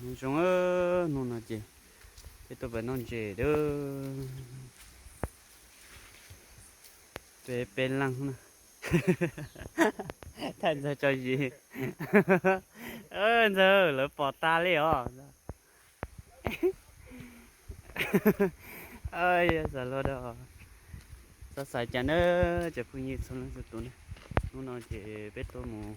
Zoo, hnub no ces peb tuaj pais noj ntses dab. Peb peb leeg na. Thaij ntxawg tso zis. Ntxawg, lawv pom tas li os. Xav luaj da. Xav xaiv cas na, cov phooj ywg txhua leej txhua tus na. Hnub no ces peb tuaj mus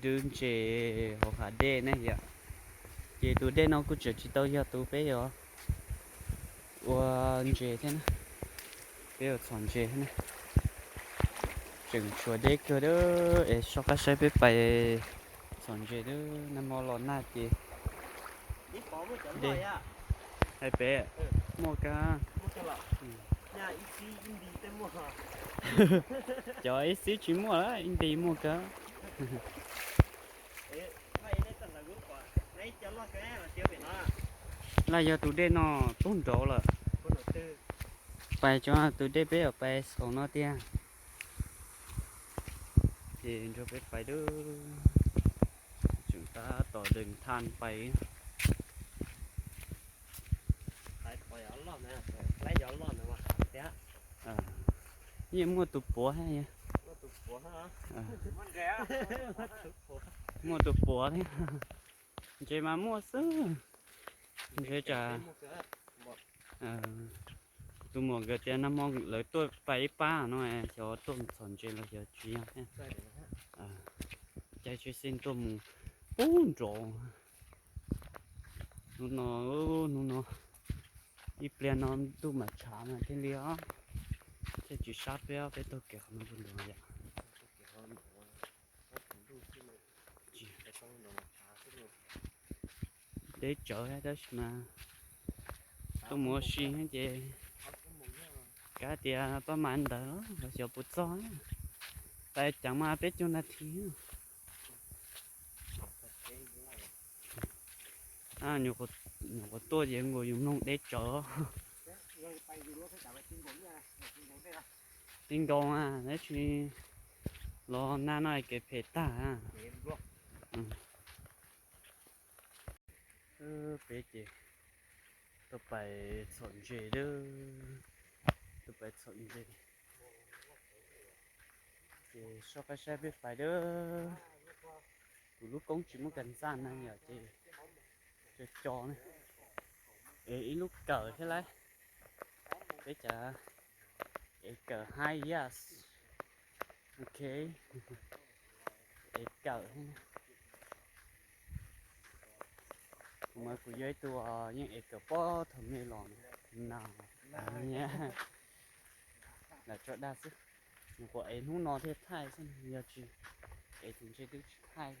dub ntses hauv hav dej ne yom. Ces tus dej no kuj tseem tsis tau yog tus peb yuav ua ntses thiab na. Peb yuav txhom ntses thiab na. Tseem tshuav deb kawg dab, es soj qab saib peb pais txhom ntses dab. Nag hmo los nag ces deb. Hais pem muaj kawg. Cov ib xib tsis muaj, ib nti muaj kawg. Laj yog tus dej no tub nraud lawm. Pais tso tus dej peb yuav pais saum no tiag. Ces nrog peb pais dab. Tseem tab tom dees thaj pais. Yeej muaj tus puav thiab. Muaj tus puav thiab. Ntses mas muaj xwb. Ntses tsam tus muam nkawd tias nag hmo lawv tuaj pais ib pab no, xyov tuaj txhom ntses los xyov tsis yog thiab. Caij tsheb xij tuaj mus pub nrov. Hnub no, hnub no ib pliag no ntuj mam tshav mas thiaj li os. Thiaj tsis sab peb, peb taug kev qhov no ntuj nrov yom. Deb tsawv tab sis mas tuaj mus ua si ces kav tias pab mas ntawd los xyov puas txog. Pais ceev mas peb caug nas this. Nyuam qhuav tuaj ces nkaus yus mloog deb tsawv. Ti nkaus mas tab sis los nag no kev phem tag. Peb ces tuaj pais txhom ntses dab. Tuaj pais txhom ntses ces soj qab saib peb pais dab. Kuv lub koob tsis muaj kas ntxaj na yom ces co co ne. Es ib lub kawm thiab lauj. Peb cov es kawm high yas. Ok. Es kawm thiab. Kuv mas kuv yog ib tug yeej es kawm pob thaum me los na. Lam tso dag xwb. Nyuam qhuav es hnub no thiaj thaij xwb, yog tsis es tus ntshe twb tsis thaij.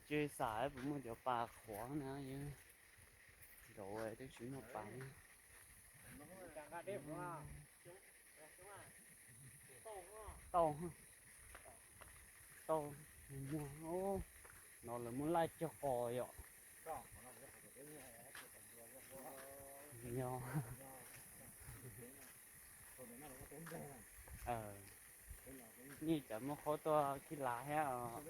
Tsis xam puas muaj cov pas qhuav na, nraud twb tsis muaj pas. Tau, tau, muag no lawv muab laij cog qos yom. Yog. Nej cov muaj qhaub tuaj khib lav thiab os.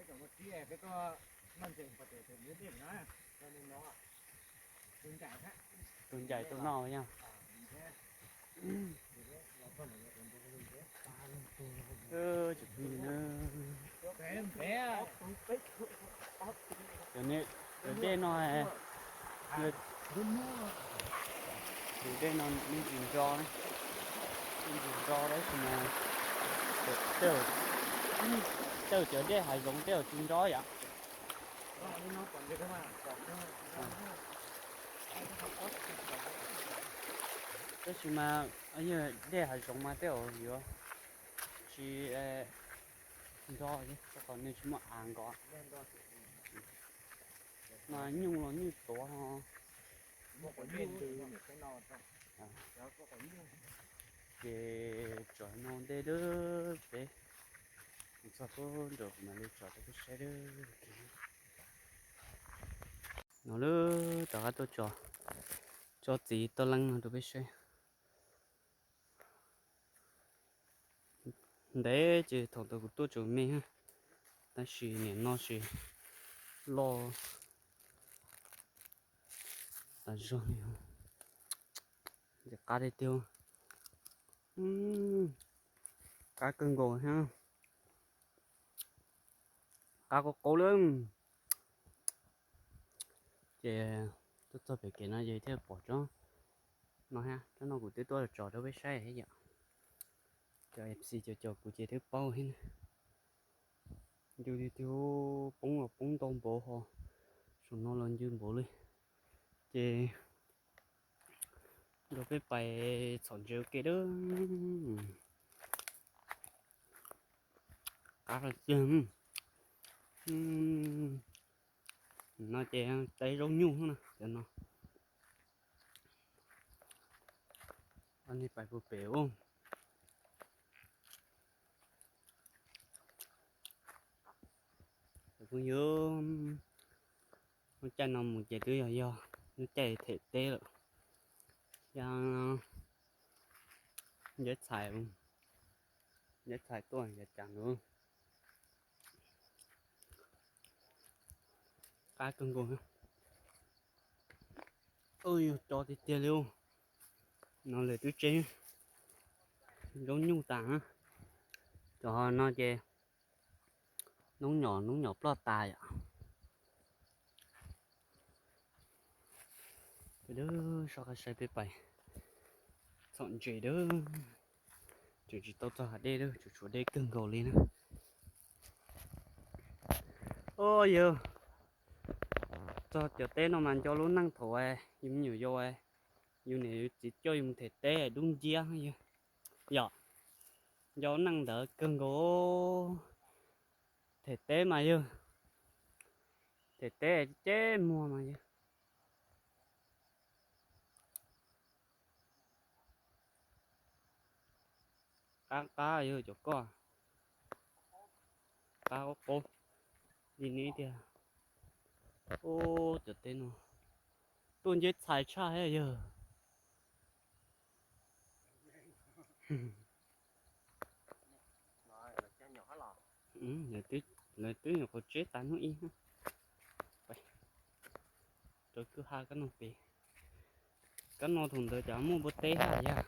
Tus ncaim tus no yog. Tus dej no, tus dej no me ntsis nro, me ntsis nro tab sis mas tej zaum cov dej hav zoov tej zaum tsis nro yom. Tab sis mas yog dej hav zoov mas tej zaum yuav tsis nro, rau qhov nws tsis muaj av nkaus. Mas nyuj los nyuj tuav. Ces tsam no ntej dab peb txog pub nram kuv mam li tsom rau peb saib dab. No lub rov qab tuaj tso, tso txiv toj leeb no rau peb saib. Ntev ces thaum ntawd kuv tuaj tseem me, tab sis nim no ces loj tas zog li. Ces qab tiag tiag, qab kawg nkaus thiab, qab qaub qaub lawm. Ces tuaj txog pem kev no ces thiaj pom tsob no thiab, tsob no kuv twb tuaj tso rau peb saib thiab yom. Cov F C cov cov kuv ces twb paub thiab na. Ncw tiag tiag, poob los poob ntau npaum ho, saum no los ncw npaum li. Ces nrog peb pais txhom ntses ua ke dab. Qab tiag tiag. No ces teb zaub nyuj na cov no. Nej pais puag pem ub. Phooj ywg, lub caij no mus ces twb yog yog lub caij them teb lawm. Yog nceb txhais, nceb txhais tuaj yav cas nws qab kawg nkaus. Yog cov tiag tiag li. No lawv twb tseb zaub nyuj tas na. Cov no ces noob nyom noob nyom ploj tas yom. Peb dab, soj qab saib peb pais txhom ntses dab. Tseem tsis tau txog hav dej dab, tseem tshuav dej kawg nkaus li na. Ua yog txog cov teb no mas nco lub neej thaum yus me nyuam yaus, yus niam yus txiv coj yus mus them teb dub nciab yom. Nco lub neej ntawd kawg nkaus. Them teb mas yog, them teb ceb muag mas yog. Qab qab yog cov koj, qab qaub qaub li ne tiag. Ub, cov teb no tuaj nceb txhais tshaj thiab yog. Lawv twb nyuam qhuav tseb tas hnub ib. Rau kwj ha kab no pem, kab no thaum ntawd cas muaj npua teb hab yag.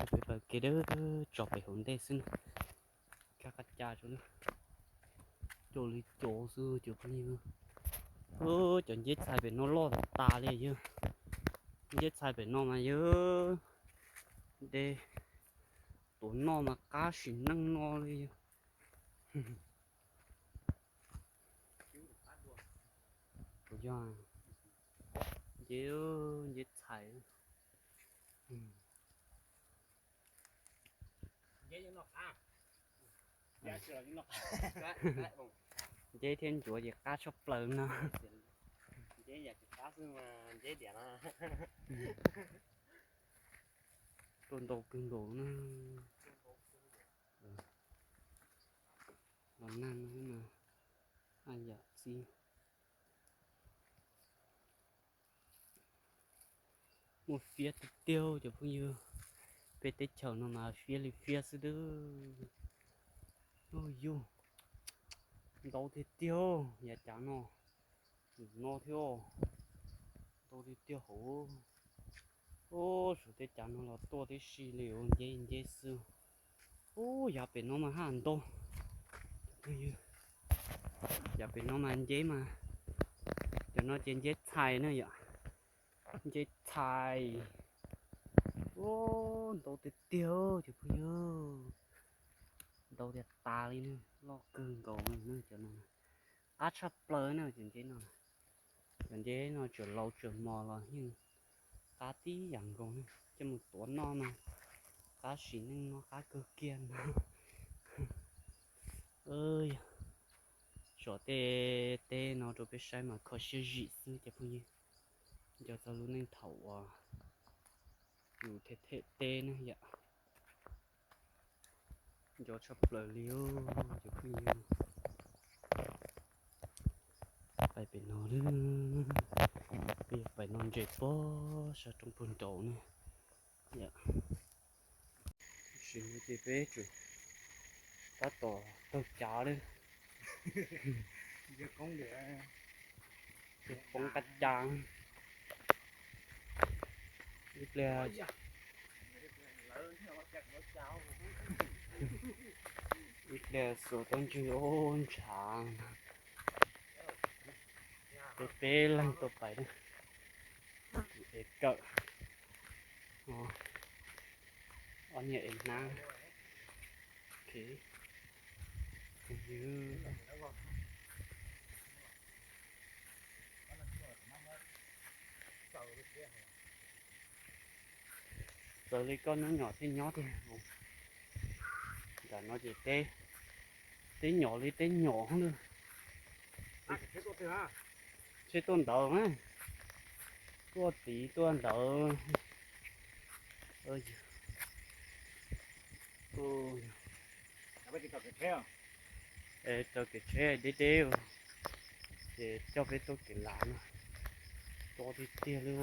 Peb pais kev dawb tso pem hauv ntej xwb na. Kab qab ca rau na, cov li cov xwb cov phooj ywg. Cov nceb txhais pem no loj tas tas li yog. Nceb txhais pem no mas yog de tuav noj mas qab sim neej no li yog. Puas yog? Nceb, nceb txhais. Nceb thiab ncuav ces qab tshaj plaws no. Tuaj ntau kawg nkaus na. Los nag no, a yam txiv. Muaj fiab tiag tiag cov phooj ywg. Peb teb chaws no mas fiab li fiab xwb dab. Ub yug, ntau tiag tiag yav cav no, no thiab. Ntau tiag tiag hauv. Ub, suav tej cav no los tuaj tib si li ua nceb nceb xwb. Ub, yav pem no mas haj ntau. Yav pem no mas nceb mas, cov no ces nceb txhais na yom. Nceb txhais. Ub, ntau tiag tiag cov phooj ywg. Ntau tiag tas li na, loj kawg nkaus na cov no. Qab tshaj plaws na cov nceb no. Cov nceb no tseem laus tseem mos los yeej qab tib yam nkaus na, coj mus tuav noj mas qab sim neej no qab kawg kiag no. Tso tej teb no rau peb saib mas kho siab zim xwb cov phooj ywg. Nco txog lub neej thaum uas yus them them teb na yom. Nco tshaj plaws li cov phooj ywg. Pais pem no, peb pais noj ntses pob sab roob puag nraud na. Sim no ces peb tseem tab tom taug cav lawm, poob qab cav. Ib pliag, ib pliag xuas tau ntswg ua ntshav. Peb peb leeg tau pais na, es kawm ob niag es hnab. Txawm li koj nyob nyom thiaj nyob tiag. Nram no ces teb, teb nyom li teb nyom lawm. Tsheb tuaj ntawd na, tuaj tid tuaj ntawd. Raws kev tsheb deb deb, ces coj peb tuaj kev lav no, to tiag tiag li.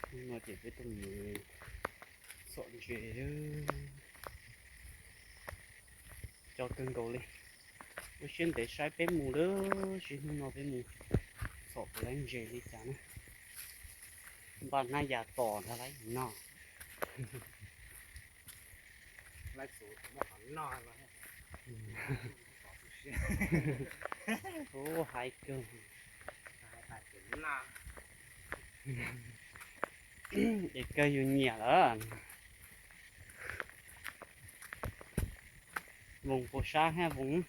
Hnub no ces peb tuaj mus txhom ntses, co kawg nkaus li. Ua siab ntev saib peb mus lawm, sis hnub no peb mus txhom puas laib ntses li cas na. Npaj hnab yas tom ntag lauj no. Ub, hais kawg, es kawg yus nyiam lawm. Voos puas sab thiab Voos?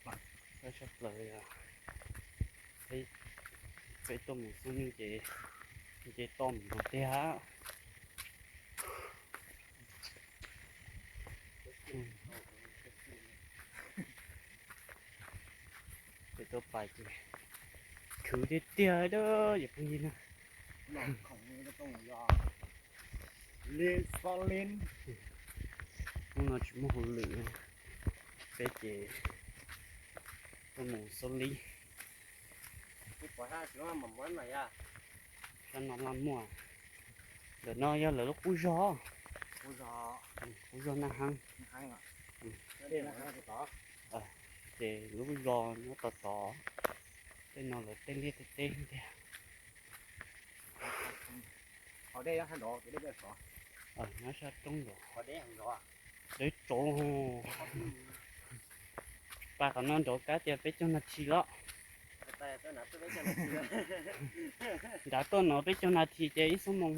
Sab tshaj plaws li os. Peb tuaj mus xub nyuj ces nce toj mus no tiag. Peb tuaj pais ces khwv tiag tiag da cov phooj ywg na. Hnub no tsis muaj hauj lwm, peb ces tuaj mus xauj lib. Sab no laj muaj, ntawm no yog lawv lub qub zog, qub zog Naj Heeb. Ces lub zos nyob tod tod, tej no lawv tej liaj tej teb tiag. Nyob sab roob nraud, deb tsauv. Pais qhov no nraud kab tias peb caug nas this los. Nrad tuaj no peb caug nas this ces ib xuab moos.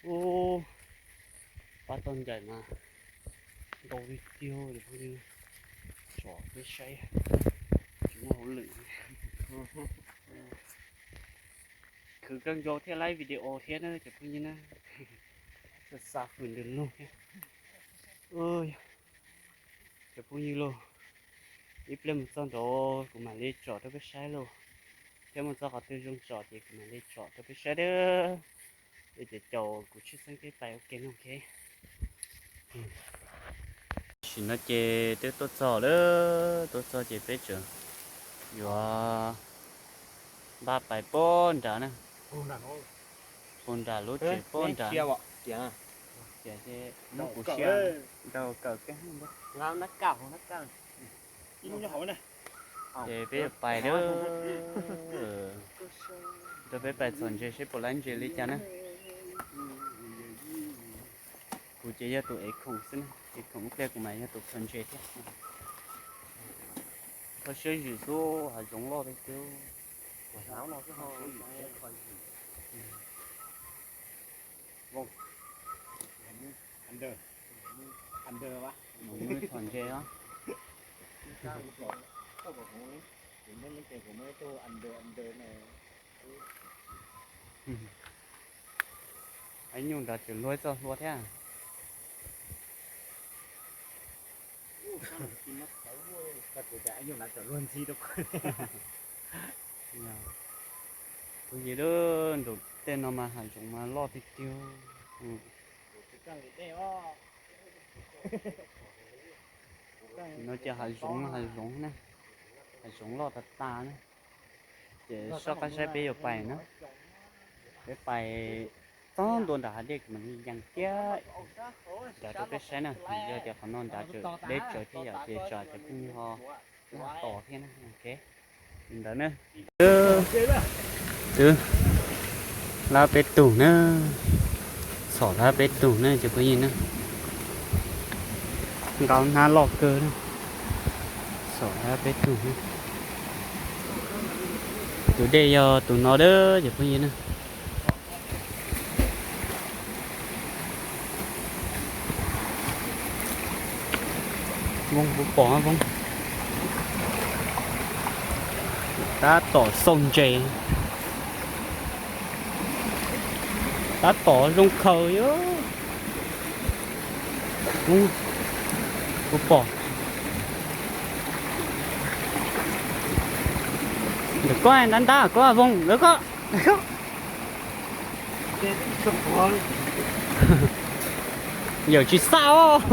Ub, pab tau ncaim mas ntau li tiag, tsom peb saib, tsis muaj hauj lwm. Khwv kawg nkaus thiaj laib video thiab na cov phooj ywg na. Xa xa hws ntws lug thiab. Cov phooj ywg lauj, ib pliag mus txog nraud kuv mam li tsom rau peb saib lauj, thiab mus txog qhov twg zoo tsom ces kuv mam li tsom rau peb saib dab. Es ces caum kuv tshwj xeeb peb pais ua ke no. Tam sim no ces twb tuaj txog lawm, tuaj txog ces peb tseem yuav npaj pais puag nrad na, puag nrad lub tsev puag nrad. Tias ces muab kuv sia nraug kawm kiag. Ces peb yuav pais lawm, rau peb pais txhom ntses seb puas laib ntses li cas na. Kuv ces yog tus ev khoom xwb na, ev khoom ib pliag kuv mas yog tus khaws ntses thiab. Kho siab zwm xwb, hav zoov loj tiag tiag. Mus txhom ntses os. Ib nyuag nrad tseem luag ib txoj hlua thiab. Kuv yim lub nraum tej no mas hav zoov mas loj tiag tiag. Tim no ces hav zoov hav zoov na, hav zoov loj tas tas na. Ces soj qab saib peb yuav pais na, peb pais txog ntua nram hav dej mam li yees kiag nrad rau peb saib na. Yog tias qhov no nrad tseem deb tsawv thiab yom, ces tsam cov phooj ywg ho tos thiab na. Li ntawd na, twb lab peb tug na, txhom lab peb tug na cov phooj ywg na. Nkaus hnab loj kawg na, txhom lab peb tug na. Tus dej yog tus no dawb cov phooj ywg na. Voos puas pom voos? Tab tom xauj ntses, tab tom zoo khaws. Puas pom? Ntawm koj ntab ntab koj voos ntawd koj. Yawm tsis xaj os.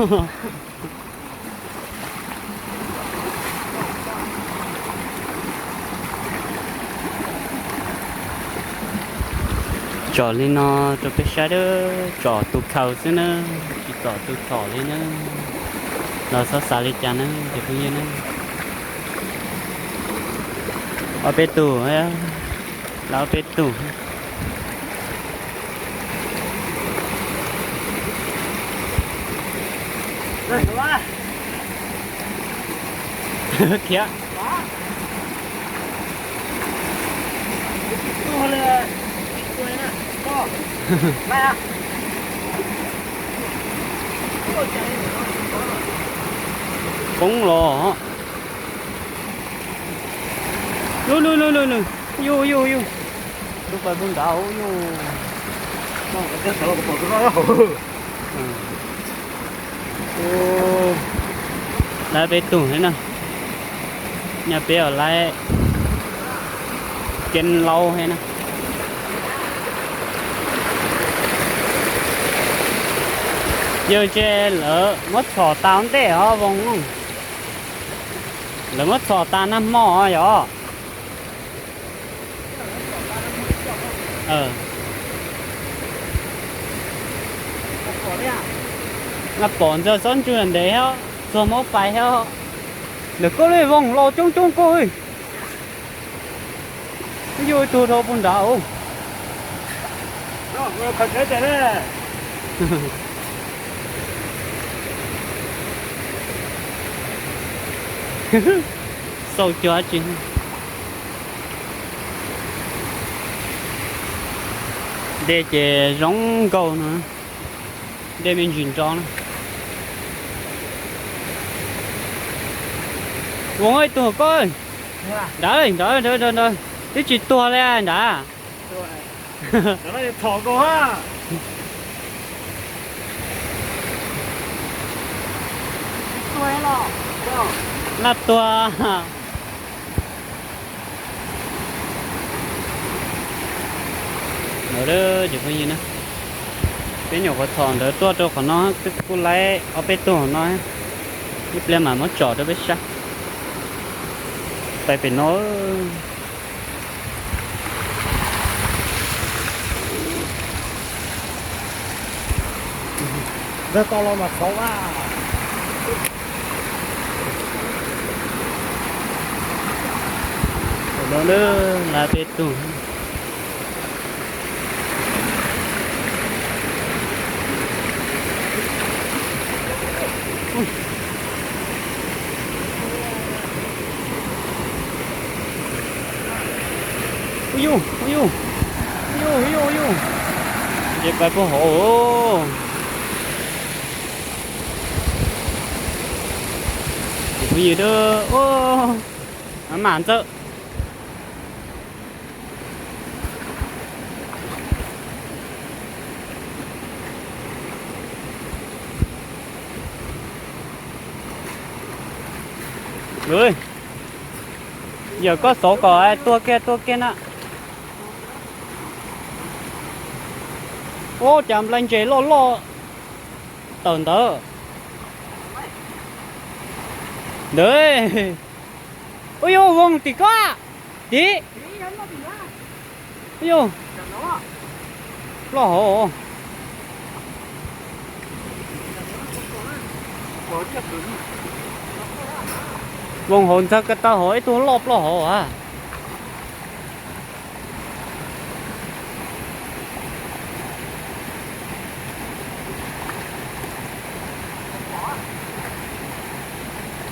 Tsom li no rau peb saib, tsom tus khaws xwb na, tsis tsom tus txhom li na. Los txhob xav li cas na cov phooj ywg na. Ob peb tug, lawv ob peb tug. Khiav. Poob los. Lub lub lub lub lub. Yus yus yus. Lub pais puag nrad yus. Lawv peb tug thiab na. Nyaj peb os lawv kev laus thiab na. Yog tse lawv muab txhom tas ntej os voos. Lawv muab txhom tas nag hmo yom. Nag pom ntxawg xob ntswg ntev thiab, txuag mob pais thiab. Ntawm koj lub voos los coob coob koj. Yuj ib tug dhau puag nrad. Xauj cuag dab tsi. Dej ces zoo nkaus no, dej me ntsis nrov na. Voos ib tug koj. Nrad nrad nrad nrad, twb tsis tuag li nrad. Laj tuag. Ntawd cov phooj ywg na, peb nyuam qhuav txhom ntawd tuaj rau qhov no, twb kuj laib ob peb tug no, ib pliag mam muab tsom rau peb saib. Pais pem no. Ntawd tau los mas xauv a. Ntawd lawv peb tug. Ua yuj, ua yuj, ua yuj, ua yuj, ua yuj. Ntshe pais puag hauv. Ces phooj ywg, mam mam ntxawm. Yawm koj xauv kom tuag kiag tuag kiag na. Ub, cas nplai ntses loj loj tawm ntawd. Ntawd, ub yuj, voos tim ko, tim, ub yuj, ploj hauv. Voos hauv ntxawg ko taw hauv ib tug loj ploj hauv a.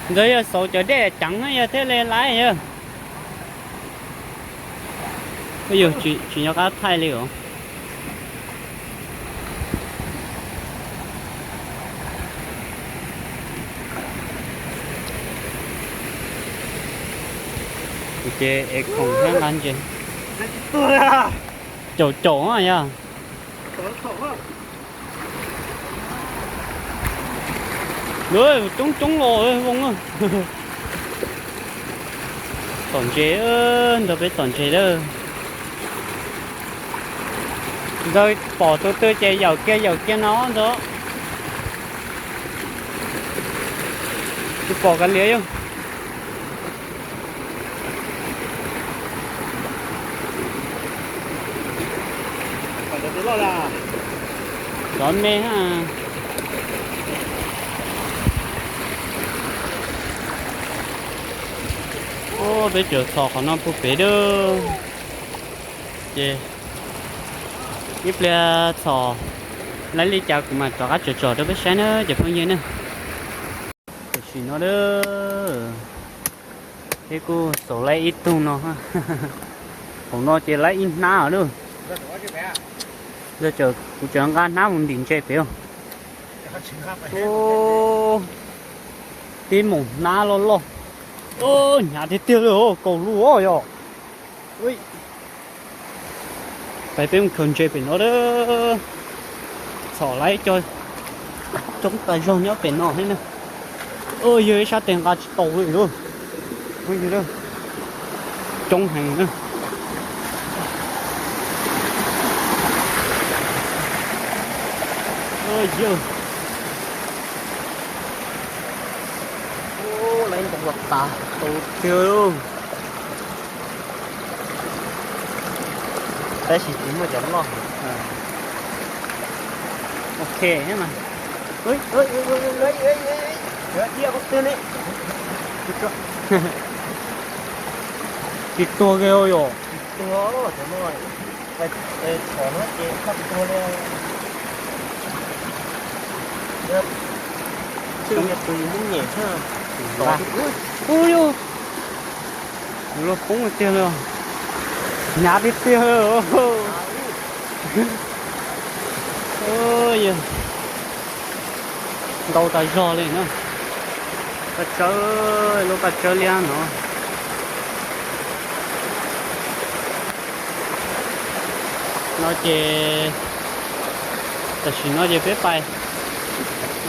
Ntawd yog xauv cov dej ceev na yog thiaj li laib yog. Yus tsis nco qab thaij li os. Ces es khoom thiab nqa ntses. Caum caum yog. Coob coob los voos. Tom ntses, ntawd peb tom ntses lawm. Ntawd pom tus twg ces yawm kiag yawm kiag no ntawd. Tsis pom kav liam yog. Cov me ha. Peb tseem txhom qhov no puag pem dab. Ces ib pliag txhom laib li cas kuv mam rov qab tsom tsom rau peb saib na cov phooj ywg na. Tam sim no dab, peb kuj xauv laib ib tug no. Hauv no ces laib ib hnab lawm. Kuv tseem nqa hnab mus ntim ntses pem. Tib moos hnab loj loj. Hnyav tiag tiag li, kaus lus yog. Pais peb mus khaws ntses pem no dab. Txhom laib cov coob tas zog nyob pem no thiab na. Yog ib sab tes nqa tsis tau li lauj. Coob heev na. Yog laib ntau tas tau tiag. Tab sis tsis muaj cov loj. Ok mas. Tsis tuag li yom. Tsis tuag, cov no txhom no ces tsis tuag li. Tus mus nyem thiab. Ub, yog luag poob tiag li. Hnyav tiag tiag li. Ntau tas zog li na. Paj tsawb, lub paj tsawb liab no. No ces tam sim no ces peb pais.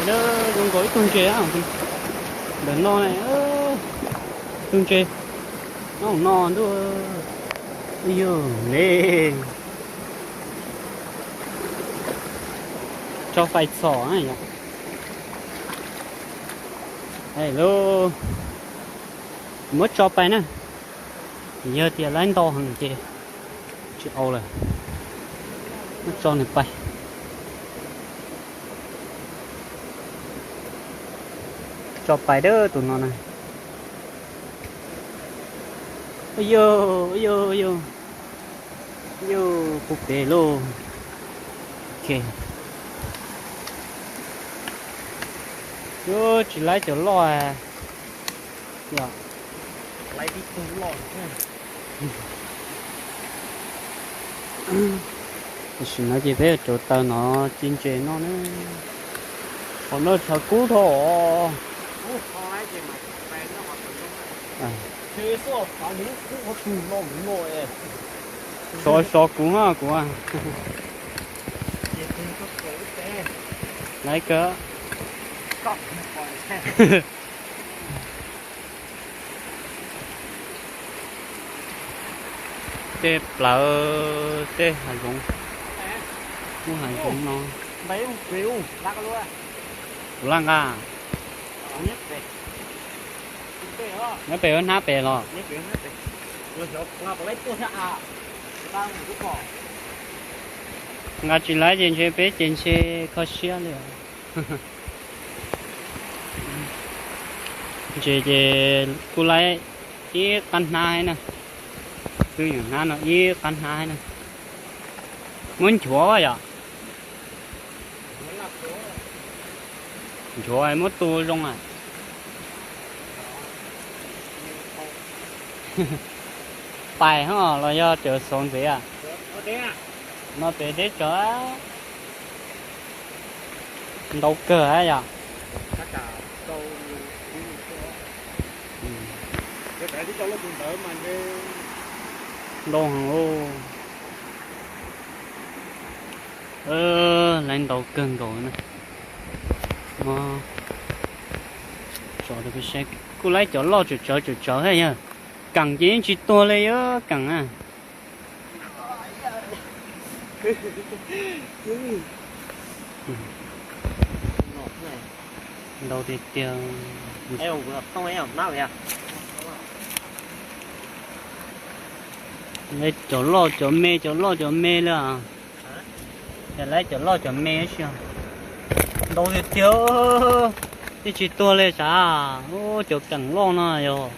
Zoo nkaus ib tug ntses ntawm no, tug ntses no ntuj. Yog ne, tso pais txhom yom. Muab tso pais na. Yog tias laib ntau heev ces tsis au lawm. Muab tso nws pais. Tso pais dab tus no na. Yog, yog, yog, yog puag pem lauj. Ok. Tsis laib cov loj. Laib tib tug loj. Tam sim no ces peb yuav rauv taws no ci ntses noj na. Qhov no tshav kub dhau os. Sov sov kuv na kuv. Laiv kawg. Tej plawv tej hav zoov, lub hav zoov no. Kuv laj nqa. Nyob pem hnab pem los? Nqa tsis laib ces ntshe peb ces ntshe kho siab li os. Ntses ces kuj laib ib qab hnab na. Twb yog hnab no ib qab hnab na. Muab nchuav yom. Nchuav muab tu zoo a. Pais ho los yog cawv xauv ntxiv a. No pem deb tsawv. Ntau kawg yom. Ntau heev lauj. Laib ntau kawg nkaus na. Tso rau peb saib, kuj laib cov loj tsawv tsawv tsawv tsawv thiab yog. Keem ces yeej tsis tuag li yog keem na. Ntau tiag tiag. Cov loj cov me, cov loj cov me li. Ces laib cov loj cov me si. Ntau tiag tiag. Yeej tsis tuag li sav. Cov keem loj no yog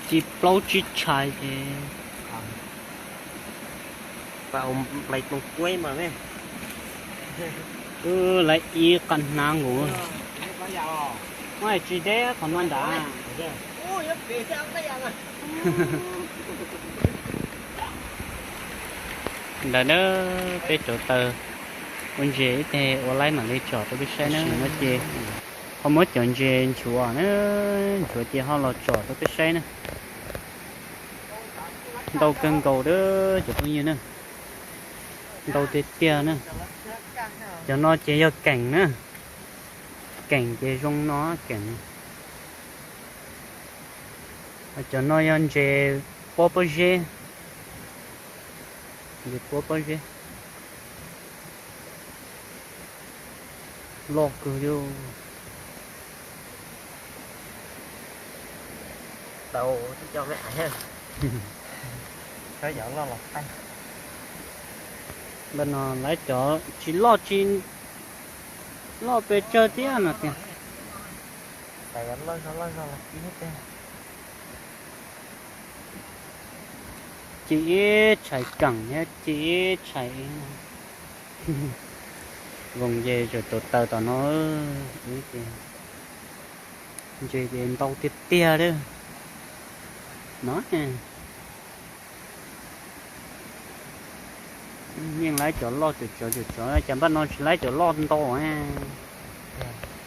tsis plaub tsib tshais ces. Laib ib qab hnab nkaus. Tsis deb qhov no ntag. Ntawd na, peb rauv taws ua ntses ib teg ua laib mam li tsom rau peb saib na. No ces ho muab cov ntses nchuav na, nchuav ces ho los tsom rau peb saib na. Ntau kawg nkaus cov phooj ywg na. Ntau tiag tiag na. Cov no ces yog keem na. Keem ces zoo no keem. Cov no yog ntses pob pob zeb. Ntses pob pob zeb. Loj kawg li. Ntawm no lawv cov tsis loj tsis loj pes tsawg thiab no tiag. Ci ib tshais keem thiab ci ib tshais. Voos ces tseem rauv taws tom no. Ntses ces ntau tiag tiag li no. Yeej laib cov loj cov tsawv cov tsawv, cas npaj no tsis laib cov loj ntau.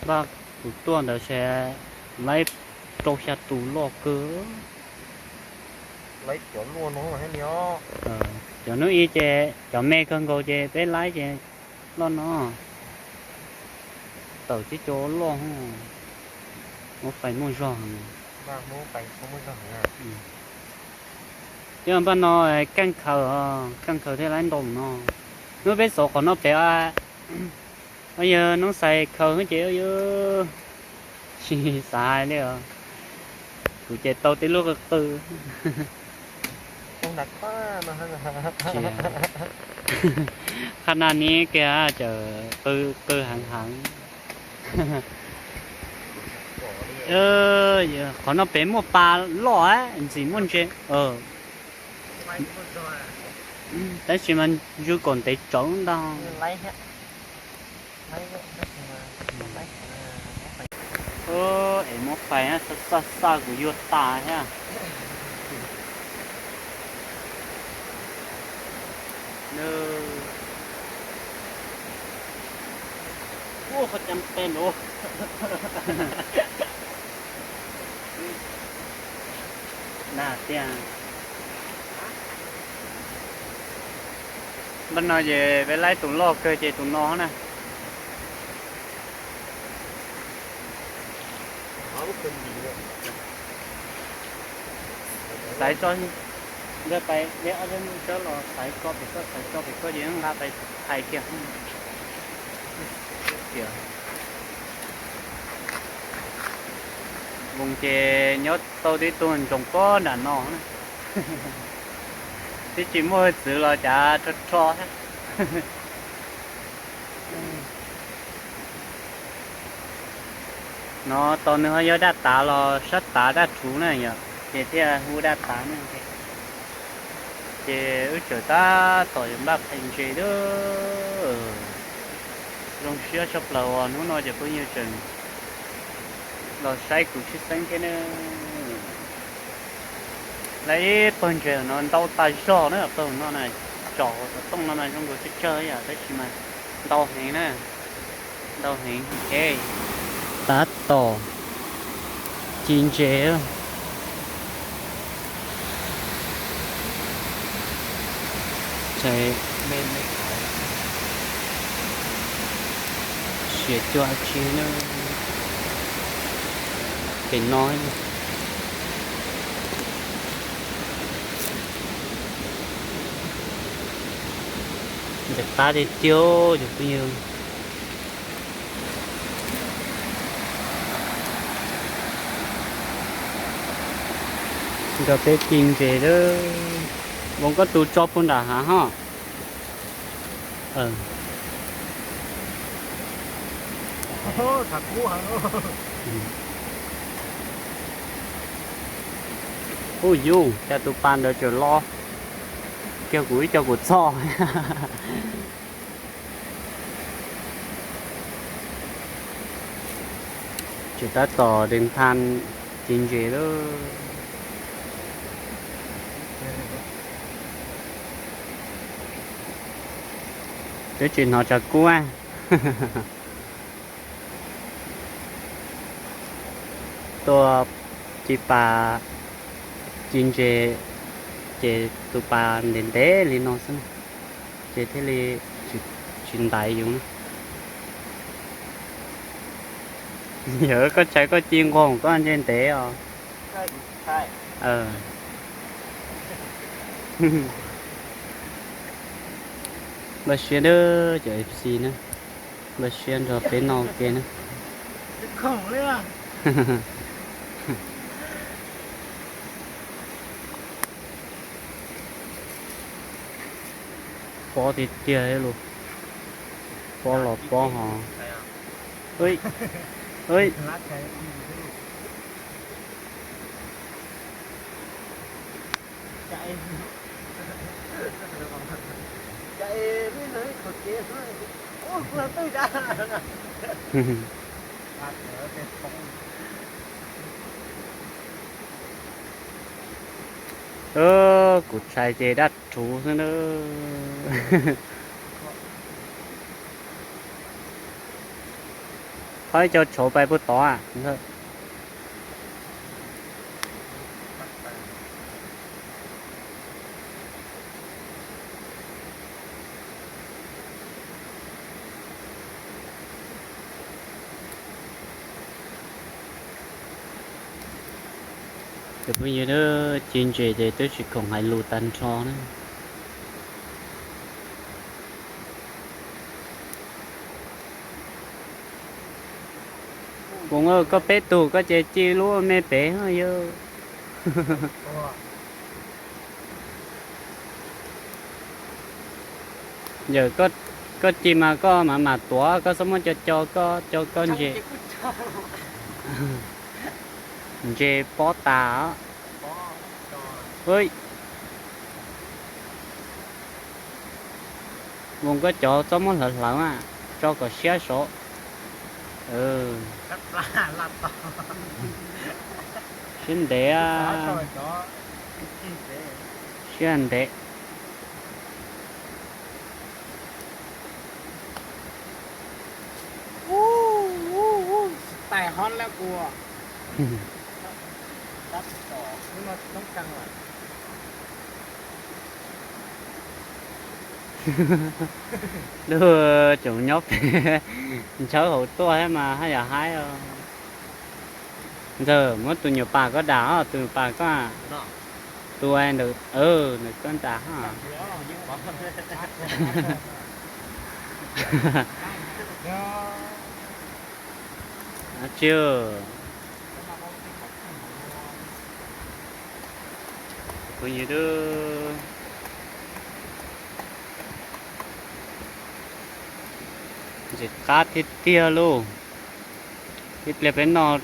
Npaj kuv tuaj ntawd ces laib rau xya tus loj kawg. Cov hnub ib ces cov me kawg nkaus ces peb laib ces loj no. Tawm tib co loj, muab pais muaj zog. Cov npaj no keej khaws, keej khaws thiaj laib ntau no. Hnub peb xauv qhov no pem, yog noob xais khaws ces yus tsis xav hais li os. Kuv ces tau tej lub qw qw. Qhab na ni kiag, cov qw qw heev heev. Qhov no pem muaj pas loj, ntxim muaj ntses. Tab sis mas ntsuj kaum ntev tsawv ntag. Es muab pais, xaj xaj kuv yuag tas thiab. Ua qhov cam pe luv. Na tiag. Npaj no ces peb laib tus loj kawg ces tus no na. Xaiv tso, nkawd pais, peb ob peb mus tso los xaiv tso pem koj, xaiv tso pem koj ces nqa pais thaiv kiag. Tias Ces nyob tau tib tug ntsoov pob nram no na. Twb tsis muaj hwj txwv los cav rho rho thiab. No tos nws ho yog daj tav los sab tav daj rhuv na yom, ces thiaj hu daj tav na. Ces wb tseem tab tom yuav npaj phais ntses lawm. Zoo siab tshaj plaws uas hnub no cov phooj ywg tseem los saib kuv tshwj xeeb thiab na. Lawv ib pawg ntses no ntau tas zog na, pawg no na, tsom hauv xov tooj no mas zoo nkaus tsawg tsawg yom, tab sis mas ntau heev na, ntau heev. Tab tom ci ntses. Siav cuag tsi na, pem no. Ntxim qab tiag tiag cov phooj ywg. Nrog peb ci ntses lawm. Voos, koj tus tso puag nram hav ho. Ub yus, cas tus pas ntawd tseem los kiag kuv ib co kuv txhoj. Tseem tab tom de ntha ci ntses lawm. Twb tsis hnov tshav kub. Tuaj ci pas, ci ntses, ces tus pas ntev ntev li no xwb, ces thiaj li tsis ntaiv yus na. Yog koj tshais koj ci nqos koj ntse ntev os. Npaj siab nawb cov F C na, npaj siab nrog peb noj ua ke na. Pob tiag tiag li, pob los pob hos. Kuv tshais ces daj rhuv xwb na. Thov ib co tshauv pais puag tod. Cov phooj ywg, ci ntses ces twb tsis khoom hais lus tag nrho na. Voos, koj peb tug koj ces ci lub me pem yog. Yawm, koj ci mas koj mam mam tuav, koj txhob muab co co koj, co koj ntses. Ntses pob tas. Voos, koj cov txhob muab hlawv hlawv, tso kom siab saud. Siab ntev, siab ntev. Lub tseem nyob pem ntsawb hauv tuaj thiab mas haj yam haib os. Ntxawg, muab tus nyuam pas koj dam os, tus nyuam pas koj. Tus ntawm, ntawm koj dam os. Tsis, Phooj ywg, ntxim qab tiag tiag lauj. Ib pliag peb noj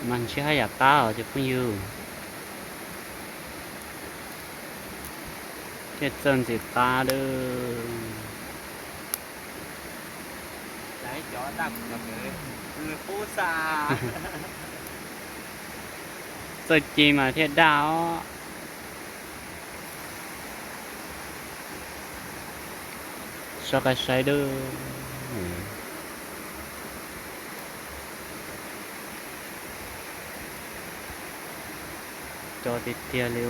mas ntshe haj yam qab os cov phooj ywg. Thiaj txawj ntxim qab lauj. Txawj ci mas thiaj daj os. Soj qab saib dub. Co tiag tiag li.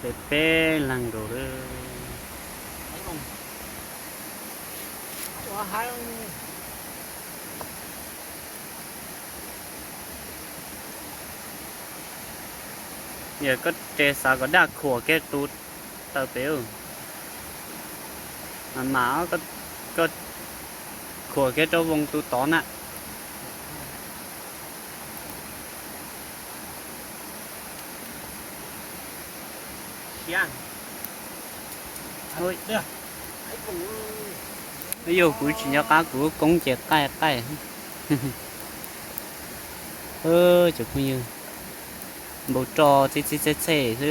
Peb peb leeg nkaus lawm. Yog koj ces xav kom daj khuam kiag tus taw pem, mas mas koj khuam kiag rau voos tus tod na. Yog kuv tsis nco qab kuv koob ces qaij qaij. Cov phooj ywg, npau roj txhij txhij txhej txhej xwb.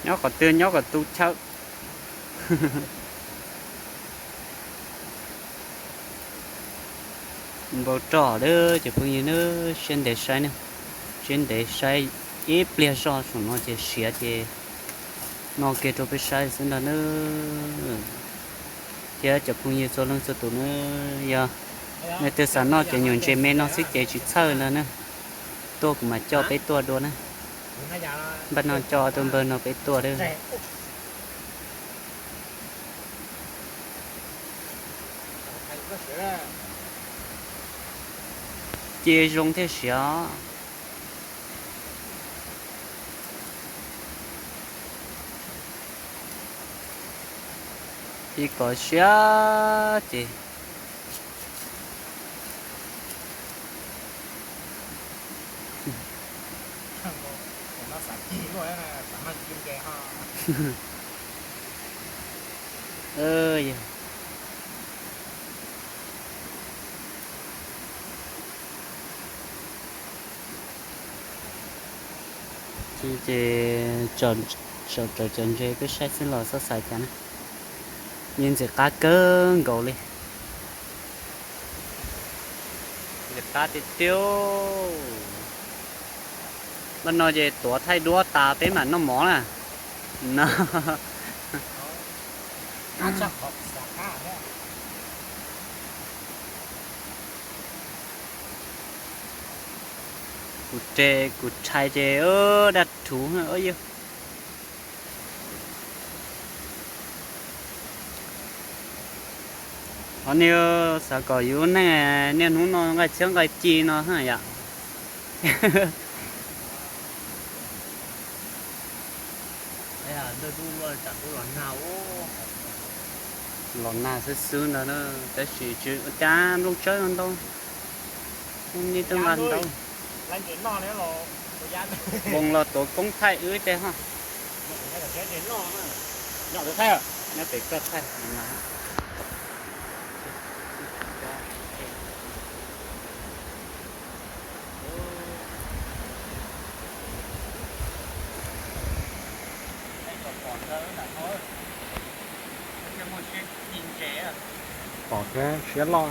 Nyob qhov twg nyob kom tu chaw. Npau roj lawm cov phooj ywg na, siab ntev saib na, siab ntev saib ib pliag zoj saum no ces siav ces noj kiag rau peb saib xwb ntag na. Thiab cov phooj ywg txhua leej txhua tus na, yog leej twg xav noj cov nyuam ntses me no xwb ces tsis txhawj ntag na, tuaj kuv mam coj peb tuaj dua na. Npaj no coj tus npawg no peb tuaj lawm. Cia zoo thiaj siav. Cia kom siav ces Ces tsom raws cov ntses peb saib xwb los xav xav cas na. Yeej ntxim qab kawg nkaus li. Ntxim qab tiag tiag. Npaj no ces tuav thaij duab tas peb mam noj mov na. Kuv re kuv rhais ces daj rhuv yog. Qhov niag xav kom yus neej niaj hnub no nqaij txhiab nqaij ci no yom. Los nag xwb xwb ntag na, tab sis tsis ua cas nplooj tsawb no ntau, nej twb nqa ntau. Voos los tuav koob thaij wb tej ho. Nyob pem koj thaij. Pom thiab siab loj.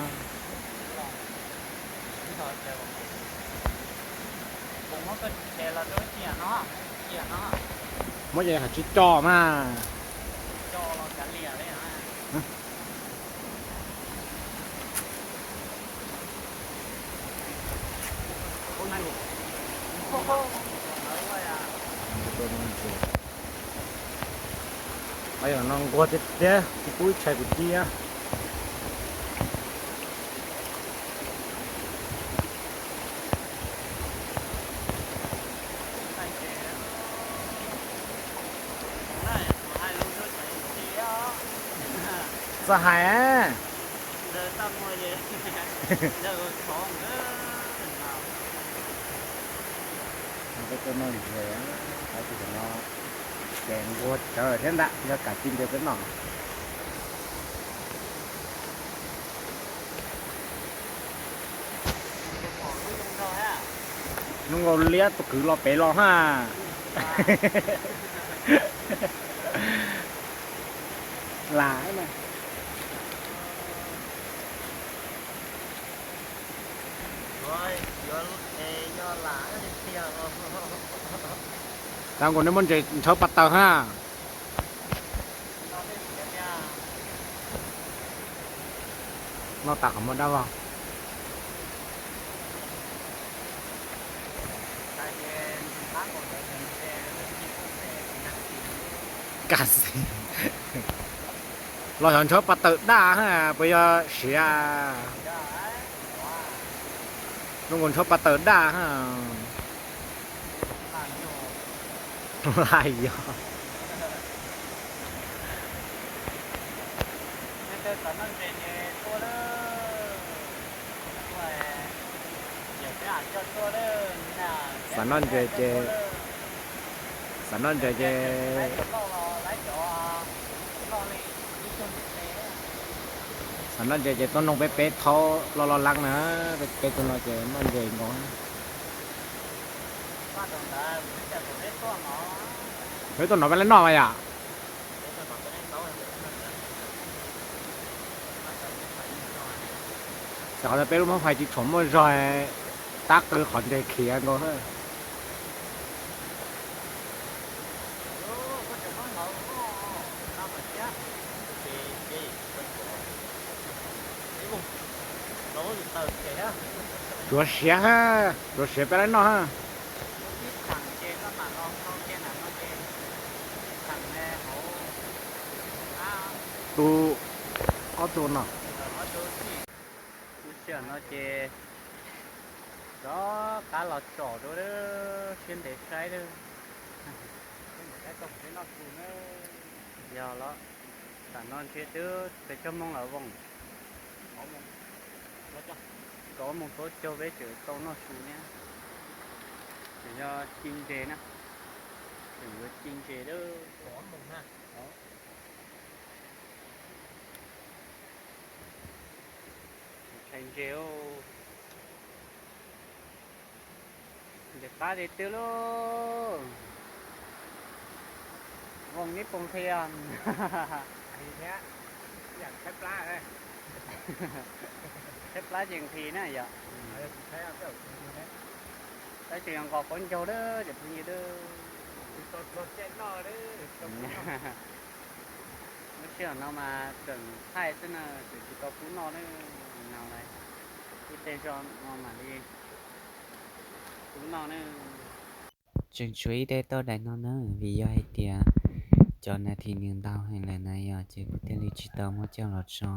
Muab ces hais tsis co mas. Qhov no nquag tiag tiag, tsis pub ib tshais kuv ci. Txawj hais. Peb tuaj noj ntses, qhov tim no ces nquag tsawv thiab ntag, yog kam ci ntses peb noj. Zoo nkaus liab tus kwv los pem los ha. Lam. Tau nkaus nej muab ntses nrhawb pas taws ha. Noj tas qhov muag dab vog. Kaj xis. Los xyov nrhawb pas taws daj ha, puas yog siav? Zoo nkaus nrhawb pas taws daj ha. Laj yog. Xav noj ntses ces, xav noj ntses ces, xav noj ntses ces tuaj noog peb peb thaub los los leeb na, peb peb tuaj no ces noj ntses nkaus. Peb tuaj no peb laj noj mas yom. Ces qhov tias peb lub hmoob hais tsis tshua muaj zog, tab qw qhov ntses khiav nkaus. Tsuav siav ha, tsuav siav peb laj noj ha. Tus, ob tug no. Lub sij hawm no ces rov qab los tsom rau siab ntev saib lawm. Yog los, tam no ntshe twb pes tsawg moos lawm voos? Kaum moos txog caug peb tseem tau noj su thiab. Tseem yog ci ntses na, tseem yuav ci ntses lawm. Ntshai ntses. Ntses qab li twg lauj? Voos neb puas nqhis? Tshaib plab ces nqhis na yom. Tab sis yog nqos qaub ncaug lawm cov phooj ywg lawm. Lub sij hawm no mas tseem thaij xwb na, tseem tsis tau pub noj na. No lawm, ib teg zog no mam li pub noj na. Tseem tshuav ib teg tauj daim no na, vim yog hais tias cov nas this nws ntau heev lawm na yom, ces kuv thiaj li tsis tau muab coj los tso.